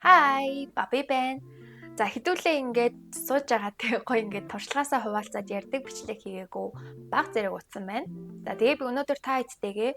Хай, Баби байна. За, хэдүүлээ ингээд сууж байгаа тэг гоё ингээд туршлагаасаа хуваалцаад ярьдаг бичлэг хийгээгүй баг зэрэг утсан байна. За, тэгээ би өнөөдөр та хэдтэйгээ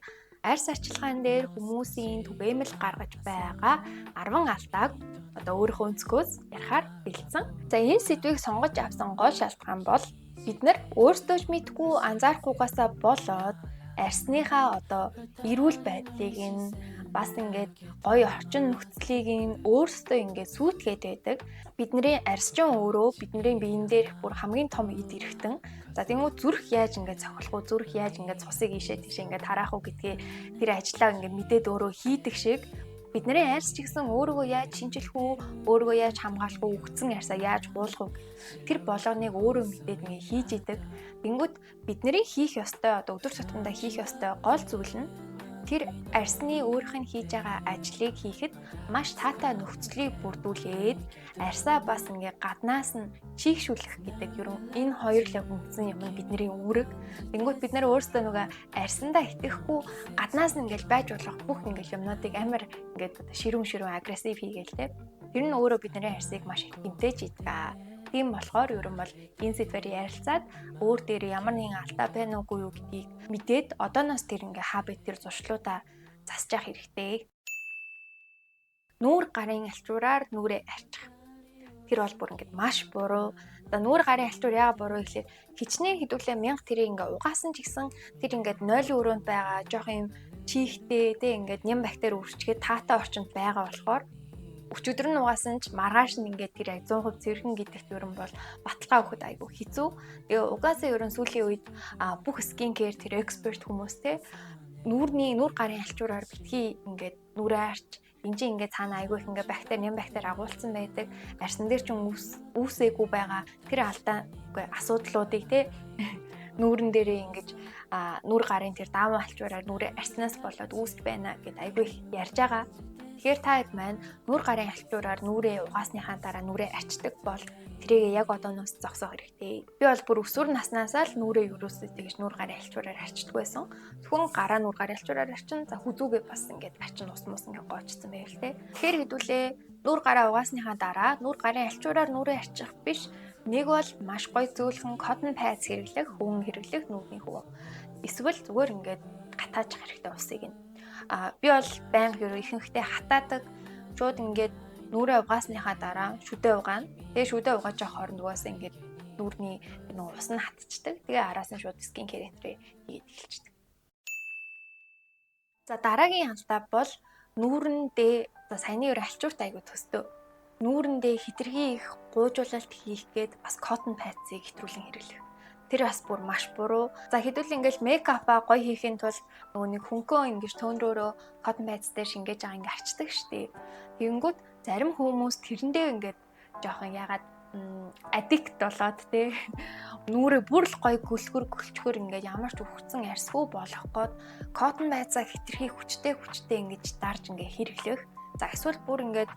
арьс арчилгаан дээр хүмүүсийн түгээмэл гаргаж байгаа 10 алдааг одоо өөрийнхөө өнцгөөс ярихаар бэлдсэн. За, энэ сэдвийг сонгож авсан гол шалтгаан бол бид нар өөрсдөө ч мэдгүй анзаарахгүйгаасаа болоод арьсныхаа одоо эрүүл байдлыг нь бас ингээд гоё орчин нөхцөлийг нь өөрсдөө ингээд сүйтгээд байдаг. Бидний арьс чинь өөрөө бидний биен дээр бүр хамгийн том эд эрхтэн. За, тэнгуү зүрх яаж ингээд цохилох уу, зүрх яаж ингээд цусыг ийшээ тийшээ ингээд тараах уу гэдгээ тэр ажлаа ингээд мэдээд өөрөө хийдэг шиг бидний арьс ч гэсэн өөрийгөө яаж шинжлэх үү, өөрийгөө яаж хамгаалах уу, үхсэн арьсаа яаж хуулах уу тэр болгоныг өөрөө мэдээд ингээд хийж идэг. Тэнгүүд бидний хийх ёстой, одоо өдөр тутамдаа хийх ёстой гол зүйл нь тэр арьсны өөрийнх нь хийж байгаа ажлыг хийхэд маш таатай нөхцөлийг бүрдүүлээд арьсаа бас ингээ гаднаас нь чийгшүүлэх гэдэг ер нь энэ хоёр л үндсэн юм бидний үүрэг. Тэнгүүт бид нэр өөрсдөө нөгөө арьсандаа итгэхгүй гаднаас нь ингээл байж болох бүх ингээл юмнуудыг амар ингээд ширүүн ширүүн aggressive хийгээл те. Тэр нь өөрөө бидний арьсыг маш их гэмтээж идэг. Тийм болохоор ер нь бол энэ сэдвээр ярилцаад өөр дээр ямар нэгэн алдаа байна уугүй юу гэдгийг мэдээд одооноос тэр ингээ habit, тэр зуршлуудаа засаж явах хэрэгтэй. Нүүр гарын альчуураар нүрээ арчих. Тэр бол бүр ингээд маш буруу. За, нүүр гарын альчуур яагаад буруу гэхлээр хичнээн хэдүүлээ мянга тэрийг ингээ угаасан ч гэсэн тэр ингээд нойлын өрөөнд байгаа жоох юм чийхтэй тэ ингээд ням бактери үрчгээд таатай орчинд байгаа болохоор өчигдөр нь угаасан ч маргааш нь ингээд тэр яг 100% цэвэрхэн гэдэгт ер нь бол баталгаа өгөхөд айгүй хэцүү. Тэгээ угаасаа ер нь сүүлийн үед бүх skin care тэр expert хүмүүс те нүүрний нүүр гарын альчуураар битгий ингээд нүрээ арч, энэ чинь ингээд цаана айгүй их ингээд бактери, ням бактери агуулсан байдаг. Арьсан дээр чинь үүсээгүй байгаа тэр алдаа, үгүй, асуудлуудыг те нүүрэн дээрээ ингэж нүүр гарын тэр дааван альчуураар нүрээ арснаас болоод үүсч байна гэд айгүй их ярьж байгаа. Тэгэхээр та хэд маань нүүр гарын альчуураар нүрээ угаасныхаа дараа нүрээ арчдаг бол тэрийг яг одооноос зогсоох хэрэгтэй. Би бол бүр өсвөр наснаасаа л нүрээ юусоо тэгж нүүр гарын альчуураар арчдаг байсан. Зөвхөн гараа нүүр гарын альчуураар арчин, за, хүзүүгээ бас ингээд арчин, ус мус ингээд гоочсон байвал те. Тэгэхээр хэдүүлээ нүүр гараа угаасныхаа дараа нүүр гарын альчуураар нүрээ арчих биш, нэг бол маш гоё зөөлхөн cotton pads хэрэглэх, хөвөн хэрэглэх нүдний хөвөө. Эсвэл зүгээр ингээд гатааж хэрэгтэй усыг нь. А би бол байнга ерөө ихэнхдээ хатаадаг. Шууд ингээд нүрээ угаасныхаа дараа шүдээ угаана. Тэгээ шүдээ угааж явах хооронд угаасаа ингээд нүүрний нөгөө ус нь хатчихдаг. Тэгээ араас нь шууд skin care энтрээ хийгээд эхэлчихдэг. За, дараагийн алдаа бол нүүрэндээ, за, саяны өөр альчууртай айгу төстөө. Нүүрэндээ хэтэрхий их гуйжуулалт хийх гээд бас cotton pads-ыг хэтрүүлэн хэрэглэх. Тэр бас бүр маш буруу. За, хэдүүл ингээл makeup аа гоё хийхийн тулд нөгөө нэг хөнгөө ингэж toner өөрөө cotton pads дээр шингээж байгаа ингээ арчдаг штеп. Тэгэнгүүт зарим хүмүүс тэрэндээ ингээд жоохон ягаад addict болоод те нүрээ бүр л гоё гөлхөр гөлчхөр ингээд ямар ч үхсэн арьсгүй болох гээд cotton pads-а хэтэрхий хүчтэй хүчтэй ингэж дарж ингээ хэрэглэх. За, эсвэл бүр ингээд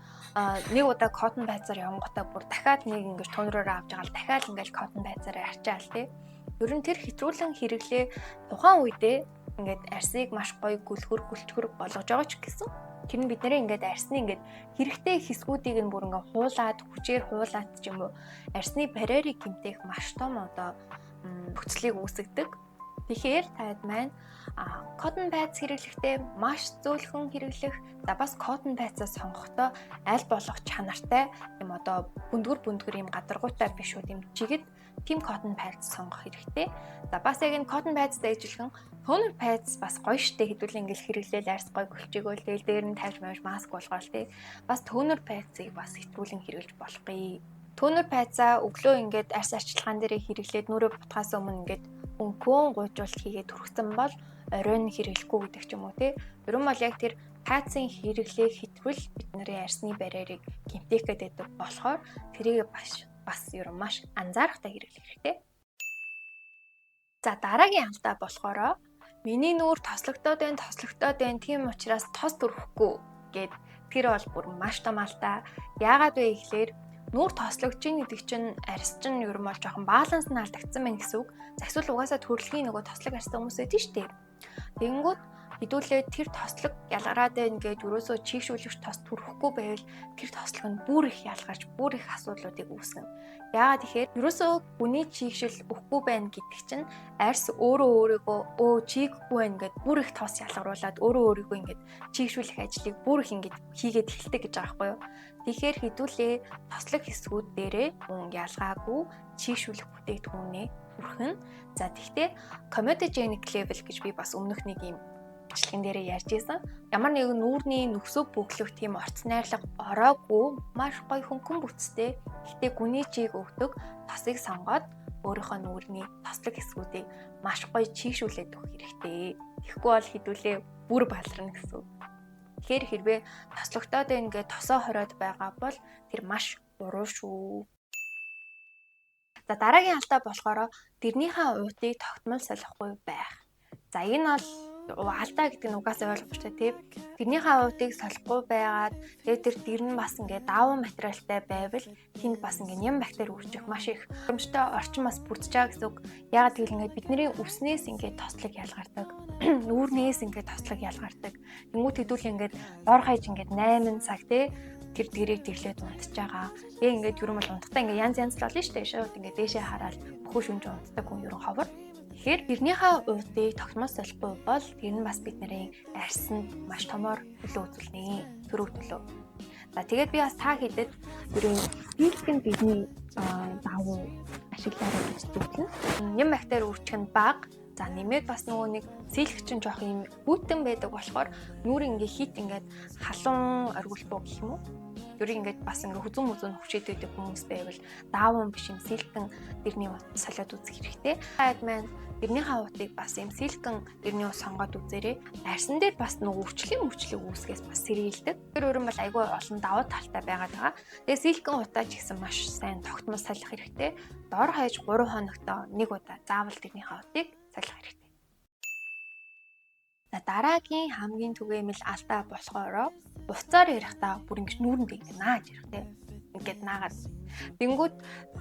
нэг удаа cotton pads-аар явангуудаа бүр дахиад нэг ингэж toner оороо авч байгаа л дахиад ингээд cotton pads-аар арчаал те. Ер нь тэр хэтрүүлэн хэрэглээ тухайн үедээ ингээд арьсыг маш гоё гөлхөр гөлчхөр болгож байгаа ч гэсэн тэр нь бид нэрээ ингээд арьсны ингээд хэрэгтэй хэсгүүдийг нь бүр ингээд хуулаад, хүчээр хуулаад ч юм уу арьсны барьерыг гэмтээх маш том одоо нөхцөлийг үүсгэдэг. Тэгэхээр таад маань cotton pads хэрэглэхдээ маш зөөлхөн хэрэглэх, за, бас cotton pads-аа сонгохдоо аль болох чанартай юм, одоо бүндгөр бүндгөр юм гадаргуутай биш үү, юм чигэд тийм cotton pads сонгох хэрэгтэй. За, бас яг энэ cotton pads-тай ижилхэн toner pads бас гоё штэ, хэдүүлээ ингээл хэрэглээл арьс гоё гөлчигөөл тэгэл дээр нь тавьж мавж маск болгоол те. Бас toner pads-ыг бас хэтрүүлэн хэрэглэж болохгүй. Toner pads-аа өглөө ингээд арьс арчилгаан дээрээ хэрэглээд нүрээ бутгаас өмнө ингээд хөнгөн гуйжуулалт хийгээд түрхсэн бол оройн хэрэглэхгүй гэдэг ч юм уу те. Ер нь бол яг тэр pads-ын хэрэглээ хэтрүүл бид нарын арьсны барьерыг гэмтээх гэдэг болохоор тэрийг бас ер нь маш анзаарахтай хэрэглэх хэрэгтэй. За, дараагийн алдаа болохоро миний нүүр тослогдоод байна, тослогдоод байна. Тийм учраас тос түрхэхгүй гэд тэр бол бүр маш том алдаа. Яагаад вэ гэхлээр нүүр тослогдож ийн гэдэг чинь арьс чинь ер нь бол жоохон баланс нь алдагдсан байна гэсэн үг. За, эсвэл угаасаа төрөлхийн нөгөө тослог арьстай хүмүүс байдаг шүү дээ. Тэгэнгүүт Хэдүүлээ тэр тослог ялгараад байна гэж ерөөсөө чийгшүүлэгч тос түрхэхгүй байвал тэр тослог нь бүр их ялгарч бүр их асуудлуудыг үүсгэнэ. Яагаад тэгэхээр ерөөсөө гүний чийгшил өгөхгүй байна гэдэг чинь арьс өөрөө өөрийгөө чийггүй байна гэд бүр их тос ялгаруулад өөрөө өөрийгөө ингээд чийгшүүлэх ажлыг бүр их ингээд хийгээд эхэлдэг гэж байгаа байхгүй юу? Тэгэхээр хэдүүлээ тослог хэсгүүд дээрээ мөн ялгаагүй чийгшүүлэх бүтээгдэхүүнээ хүрхэн. За тэгтээ comedogenic level гэж би бас өмнөх нэг юм бичлэгэн дээрээ ярьж исэн. Ямар нэгэн нүүрний нөхсөө бөглөх тийм орц найрлага ороогүй маш гоё хөнгөн бүтцтэй. Гэхдээ гүний чийг өгдөг тосыг сонгоод өөрийнхөө нүүрний тослог хэсгүүдийг маш гоё чийгшүүлээд өгөх хэрэгтэй. Тэгэхгүй бол хэдүүлээ бүр баларна гэсэн үг. Тэгэхээр хэрвээ тослогтоод ингээд тосоо хориод байгаа бол тэр маш буруу шүү. За дараагийн алдаа болохоор дэрнийхээ уутыг тогтмол солихгүй байх. За энэ бол алдаа гэдэг нь угаасаа ойлгомжтой тийм. Тэрнийхээ уутыг солихгүй байгаад тэгээд тэр дэр нь бас ингээд даван материалтай байвал тэнд бас ингээд ням бактери үржих маш их боломжтой орчин бас бүрдэж байгаа гэсэн үг. Яагаад гэвэл ингээд бидний үснээс ингээд тослог ялгардаг. Нүүрнээс ингээд тослог ялгардаг. Тэнгүүт хэдүүл ингээд дор хаяж ингээд 8 цаг тий тэр дэрийг дэрлээд унтж байгаа. Тэгээ ингээд ер нь бол унтахтаа ингээд янз янз л болно шүү дээ. Шууд ингээд дээшээ хараад бүхүү шүнж унтдаг хүн ер нь ховор. Тэгэхээр тэрнийхээ уутыг тогтмол солихгүй бол тэр нь бас бидний арьсанд маш томоор нөлөө үзүүлнэ. Төрөв төлөө. За тэгээд би бас та хэдэд ер нь силикэн бидний давуу ашиглаарай гэж зөвлөнө. Ням бактери үржих нь бага. За нэмээд бас нөгөө нэг сэлэх чинь жоох юм хүйтэн байдаг болохоор нүүр ингээ хит ингээд халуун оргиулбуу гэх юм уу? Ер нь ингээд бас ингээ хүзүүн мүзүүн хөвчөөд байдаг хүмүүс байвал дааван биш юм силикэн дэрний ут солиод үзэх хэрэгтэй. Таад маань дэрнийхээ утыг бас юм силикэн дэрний ут сонгоод үзээрэй. Арьсан дээр бас нөгөө өвчлийн мөвчлөг үүсгээс бас сэргийлдэг. Тэр өөрөн бол айгүй олон давуу талтай байгаад байгаа. Тэгээ силикэн утаа ч гэсэн маш сайн тогтмол солих хэрэгтэй. Дор хаяж 3 хоногт нэг удаа заавал дэрнийхээ утыг солих хэрэгтэй. За дараагийн хамгийн түгээмэл алдаа болохоор уцаар ярихдаа бүр ингэж нүүрэндээ ингэ нааж ярих те. Ингээд наагаад. Тэнгүүд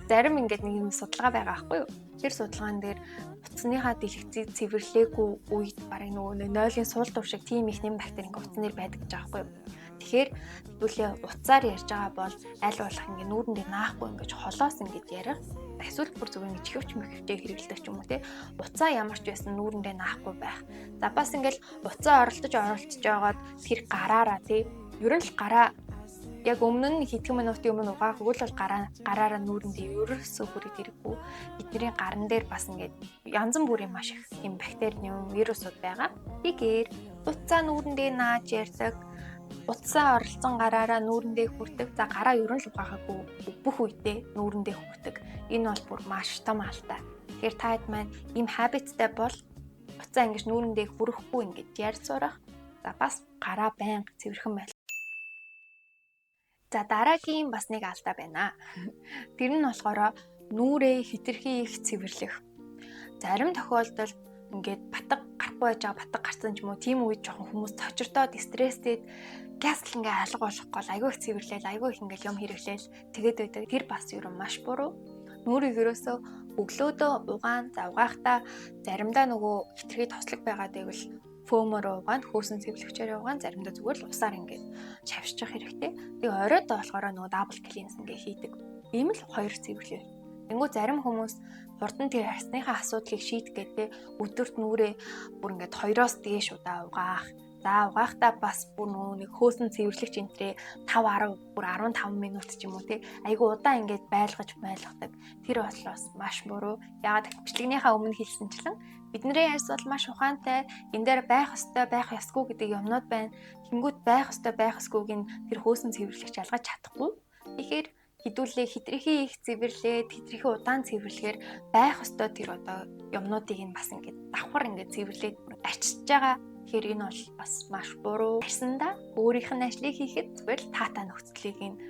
зарим ингээд нэг юм судалгаа байгаа байхгүй юу? Тэр судалгаан дээр утасныхаа дэлгэцийг цэвэрлээгүй үед бараг нөгөө нойлын суул дур шиг тийм их нэм бактери ингээд утсан дээр байдаг гэж байгаа байхгүй юу? Тэгэхээр хэдүүлээ утсаар ярьж байгаа бол аль болох ингээд нүүрэндээ наахгүй ингээд холоос ингээд ярих. Эсвэл бүр зүгээр ингээд чихвч мөхвчээ хэрэглэдэг ч юм уу те. Утсаа ямар ч байсан нүүрэндээ наахгүй байх. За бас ингээд утсаа оролдож байгаад тэр гараараа те. Ер нь л гараа яг өмнө нь хэдхэн минутын өмнө угаагүй л бол гараараа нүүрэндээ ерөөсөө хүрээд ирэхгүй. Бидний гаран дээр бас ингээд янз бүрийн маш их юм бактери юм вирусууд байгаа. Тэгэхээр утсаа нүүрэндээ нааж ярьдаг, утсаа оролцсон гараараа нүүрэндээ хүрдэг. За гараа ер нь л угаагүй бүх үедээ нүүрэндээ хүрдэг. Энэ бол бүр маш том алдаа. Тэгэхээр та хэд маань ийм habitтай бол утсаа ингэж нүүрэндээ хүрэхгүй ингэж ярьж сурах. За бас гараа байнга цэвэрхэн байх. За дараагийн бас нэг алдаа байна. Тэр нь болохоор нүүрээ хитрхи их цэвэрлэх. Зарим тохиолдолд ингээд батга гарахгүй байж байгаа батга гарсан ч юм уу тийм үед жоохон хүмүүс цочирдоод стресстэй газ л ингээ алга болох гол айгүй их цэвэрлээл айгүй их ингээл юм хэрэглээл тэгээд байдаг. Тэр бас ер нь маш буруу. Нүүрийг ерөөсөө өглөөдөө угаан за угаахтаа заримдаа нөгөө хитрхи тослог байгаа гэвэл фөөмөр угаан хөөсөн цэвэрлэгчээр угаан заримдаа зүгээр л усаар ингээд шавшчих хэрэгтэй. Тэгээ оройд болохоор нөгөө double cleanse ингээ хийдэг. Ийм л хоёр цэвэрлэг. Тэнгүү зарим хүмүүс хурдан тэр арьсныхаа асуудлыг шийдэх гэдэг өдөрт нүрээ бүр ингээд 2-оос дээш удаа угаах. За угаахтаа бас бүр нөгөө нэг хөөсөн цэвэрлэгч энтрээ 5 10 бүр 15 минут ч юм уу те айгу удаан ингээд байлгаж байлгадаг. Тэр бол бас маш буруу. Яагаад гэвэл бичлэгнийхаа өмнө хэлсэнчлэн бидний арьс бол маш ухаантай. Энэ дээр байх ёстой, байх ёсгүй гэдэг юмнууд байна. Тэнгүүд байх ёстой, байх ёсгүйг нь тэр хөөсөн цэвэрлэгч ялгаж чадахгүй. Тэгэхээр хэдүүлээ хитрхи их цэвэрлээд хитрхи удаан цэвэрлэхээр байх ёстой тэр одоо юмнуудыг нь бас ингээд давхар ингээд цэвэрлээд арчиж байгаа. Тэгэхээр энэ бол бас маш буруу. Арьсандаа өөрийнх нь ажлыг хийхэд зүгээр л таатай нөхцөлийг нь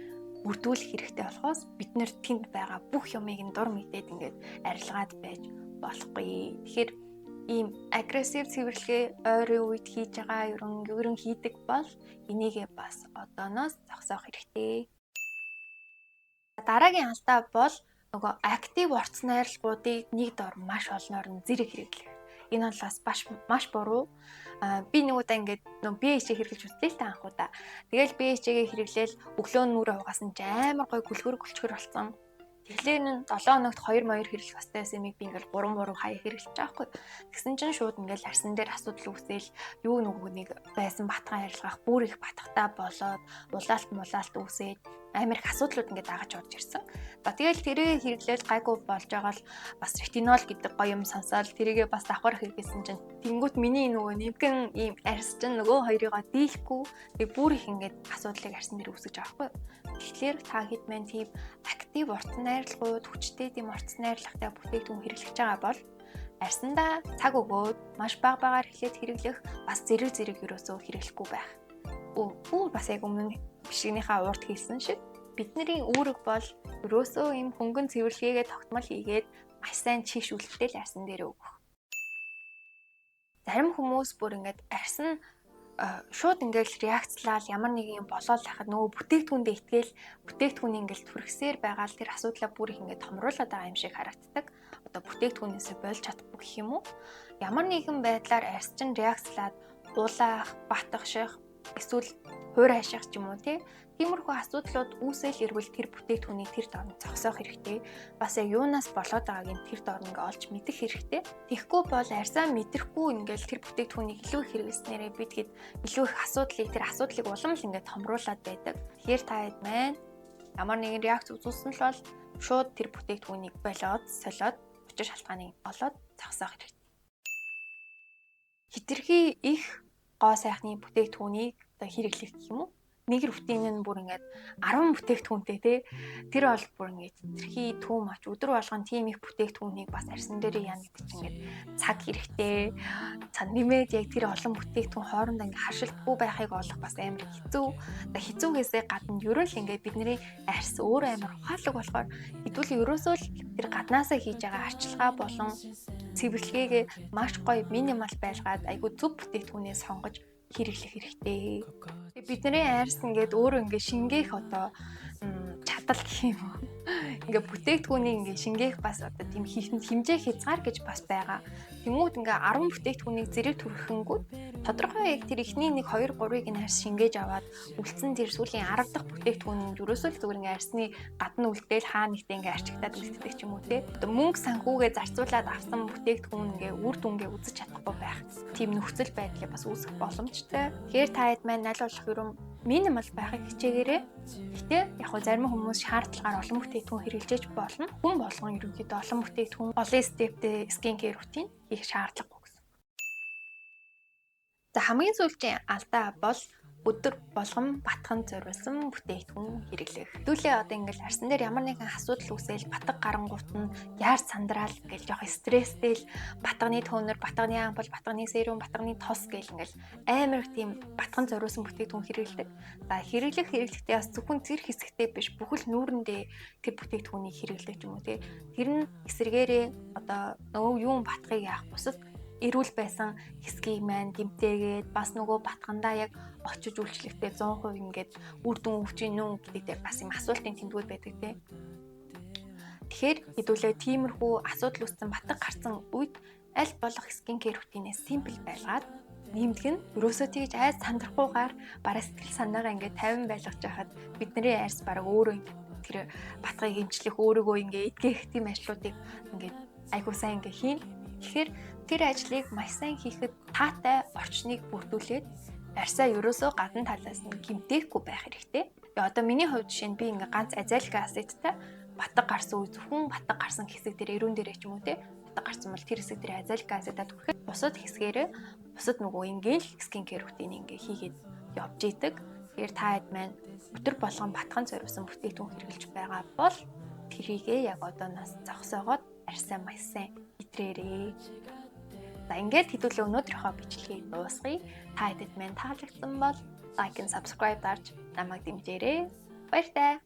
бүрдүүлэх хэрэгтэй болохоос бид нэр тэнд байгаа бүх юмыг нь дур мэдээд ингээд арилгаад байж болохгүй. Тэгэхээр ийм агрессив цэвэрлэгээ ойрын үед хийж байгаа ерөн хийдэг бол энийгээ бас одооноос зогсоох хэрэгтэй. Дараагийн алдаа бол нөгөө актив орц найрлагуудыг нэг дор маш олноор нь зэрэг хэрэглэх. Энэ бол бас маш буруу. Би нэг удаа ингээд нөө BHA хэрэглэж үзлээ л та анх удаа. Тэгэл BHA-гээ хэрэглээл өглөө нүрээ угаасан ч амар гой гүлгэр гүлчгэр болсон. Тэгэхээр нь 7 хоногт 2 моёр хэрэглэх ёстой байсан юмыг би ингээл 3 3 хаяа хэрэглэж байгаа байхгүй. Тэгсэн чинь шууд ингээл арсан дээр асуудал үүсээл юу нөгөө нэг байсан батхан арилгах бүр их батхтаа болоод улаалт мулаалт үүсээд амар их асуудлууд ингээд дагаж орж ирсэн. За тэгэл тэрийг хэрэглээл гайгүй болж байгаа л бас ретинол гэдэг гоё юм сонсоод тэрийгээ бас давхар хэрэглэсэн чинь тэнгуут миний нөгөө нэмгэн ийм арьс чинь нөгөө хоёрыгоо дийлэхгүй тэг бүр их ингээд асуудлыг арьсан дээр үүсгэж байгаа байхгүй. Тэгэхээр та хэд маань тийм актив урт найрлагууд, хүчтэй тийм урт найрлагатай бүтээгдэхүүн хэрэглэж байгаа бол арьсандаа цаг өгөөд маш бага багаар эхлээд хэрэглэх, бас зэрэг зэрэг ерөөсөө хэрэглэхгүй байх. Бүр бас яг өмнө бичлэгнийхаа урд хийсэн шиг бидний үүрэг бол ерөөсөө ийм хөнгөн цэвэрлэгээгээ тогтмол хийгээд маш сайн чиш үлдтэл арьсан дээр өгөх. Зарим хүмүүс бүр ингээд арьс нь шууд ингээл реакцлал ямар нэг юм болоод байхад нөгөө бүтээгдэхүүндээ итгээл бүтээгдэхүүний ингээл түрхсээр байгаа л тэр асуудлаа бүр их ингээд томруулаад байгаа юм шиг харагддаг. Одоо бүтээгдэхүүнээсээ болж чадахгүй гэх юм уу? Ямар нэгэн байдлаар арьс чинь реакцлаад улаах, батгших, эсвэл хуур хаших ч юм уу тий. Тиймэрхүү асуудлууд үүсэл ирвэл тэр бүтээгдэхүүнийг тэр дор нь зогсоох хэрэгтэй. Бас яг юунаас болоод байгааг нь тэр дор нь ингээ олж мэдэх хэрэгтэй. Тэгэхгүй бол арьсаа мэдрэхгүй ингээл тэр бүтээгдэхүүнийг илүү их хэрэглэснээрээ бид хэд илүү их асуудлыг тэр асуудлыг улам л ингээ томруулад байдаг. Тэгэхээр та хэд маань ямар нэгэн реакц үзүүлсэн л бол шууд тэр бүтээгдэхүүнийг болоод солиод учир шалтгааныг олоод зогсоох хэрэгтэй. Хитрхи их гоо сайхны бүтээгдэхүүнийг одоо хэрэглэх гэх юм уу? Нэг рутин нь бүр ингээд 10 бүтээгдэхүүнтэй тий. Тэр бол бүр ингээд хитрхи too much өдөр болгон тийм их бүтээгдэхүүнийг бас арьсан дээрээ яана гэдэг чинь ингээд цаг хэрэгтэй. Цаг нэмээд яг тэр олон бүтээгдэхүүн хоорондоо ингээд харшилтгүй байхыг олох бас амар хэцүү. За хэцүүгээсээ гадна ерөн л ингээд бидний арьс өөр амар ухаалаг болохоор хэдүүл ерөөсөө л тэр гаднаасаа хийж байгаа арчилгаа болон цэвэрлэгээгээ маш гоё минимал байлгаад айгүй зөв бүтээгдэхүүнээ сонгож хэрэглэх хэрэгтэй. Бидний арьс ингээд өөрөө ингээд шингээх одоо чадал гэх юм уу. Ингээд бүтээгдэхүүнийг ингээд шингээх бас одоо тийм хэмжээ хязгаар гэж бас байгаа. Тэнгүүд ингээд 10 бүтээгдэхүүнийг зэрэг түрхэнгүүт тодорхой яг тэр эхний 1 2 3-ыг нь арьс шингээж аваад үлдсэн тэр сүүлийн 10 дахь бүтээгдэхүүн нь ерөөсөө л зүгээр ингээд арьсны гадна үлдээл хаа нэгтээ ингээд арчигдаад үлддэг ч юм уу те. Одоо мөнгө санхүүгээ зарцуулаад авсан бүтээгдэхүүн ингээд үр дүнгээ үзэж чадахгүй байх тийм нөхцөл байдлыг бас үүсгэх боломжтой. Тэгэхээр та хэд маань аль болох ерөн минимал байхыг хичээгээрэй. Гэтэ яг хөө зарим хүмүүс шаардлагаар олон бүтээгдэхүүн хэрэглэж болно. Хүн болгон ерөнхийдөө олон бүтээгдэхүүн олон стептэй skin care routine хийх шаардлагагүй гэсэн. За хамгийн сүүлийн алдаа бол өдөр болгон батхан зориулсан бүтээгдэхүүн хэрэглэх. Хэдүүлээ одоо ингээл арьсан дээр ямар нэгэн асуудал үүсэл батга гарангуут нь яар сандраал ингээл жоох стресстэй л батганы toner, батганы ампул, батганы serum, батганы тос гэл ингээл амар их тийм батган зориулсан бүтээгдэхүүн хэрэглэдэг. За хэрэглэх хэрэглэхдээ бас зөвхөн тэр хэсэгтээ биш бүхэл нүүрэндээ тэр бүтээгдэхүүнийг хэрэглэдэг ч юм уу тий. Тэр нь эсрэгээрээ одоо нөгөө юун батгыг яах бусад эрүүл байсан хэсгийг маань гэмтээгээд бас нөгөө батгандаа яг очиж үйлчлэхдээ 100% ингээд үр дүн өгч гин үү гэдэг дээр бас юм асуултын тэмдгүүд байдаг тий. Тэгэхээр хэдүүлээ тиймэрхүү асуудал үүссэн батга гарсан үед аль болох skin care routine-ээ simple байлгаад нэмдэг нь ерөөсөө тэгж айц сандрахгүйгээр бараг сэтгэл санаагаа ингээд 50 байлгаж байхад бидний арьс бараг өөрөө тэр батгыг эмчлэх өөрийгөө ингээд эдгэх тийм ажлуудыг ингээд айгуу сайн ингээд хийн. Тэгэхээр тэр ажлыг маш сайн хийхэд таатай орчныг бүрдүүлээд арьсаа ерөөсөө гадна талаас нь гэмтээхгүй байх хэрэгтэй. Тэгээ одоо миний хувьд жишээ нь би ингээ ганц azelaic acid-тай батга гарсан үе зөвхөн батга гарсан хэсэг дээр эрүүн дээрээ ч юм уу те батга гарсан бол тэр хэсэг дээр azelaic acid-а түрхэхэд бусад хэсгээрээ бусад нөгөө ингээл skin care routine ингээ хийгээд явж идэг. Тэгэхээр та хэд маань өдөр болгон батхан зориулсан бүтээгдэхүүн хэрэглэж байгаа бол тэрийгээ яг одооноос зогсоогоод арьсаа маш сайн итрээрээ. За ингээд хэдүүлээ өнөөдрийнхөө бичлэгийг дуусгая. Та хэдэд маань таалагдсан бол like and subscribe дарж намайг дэмжээрэй. Баяртай.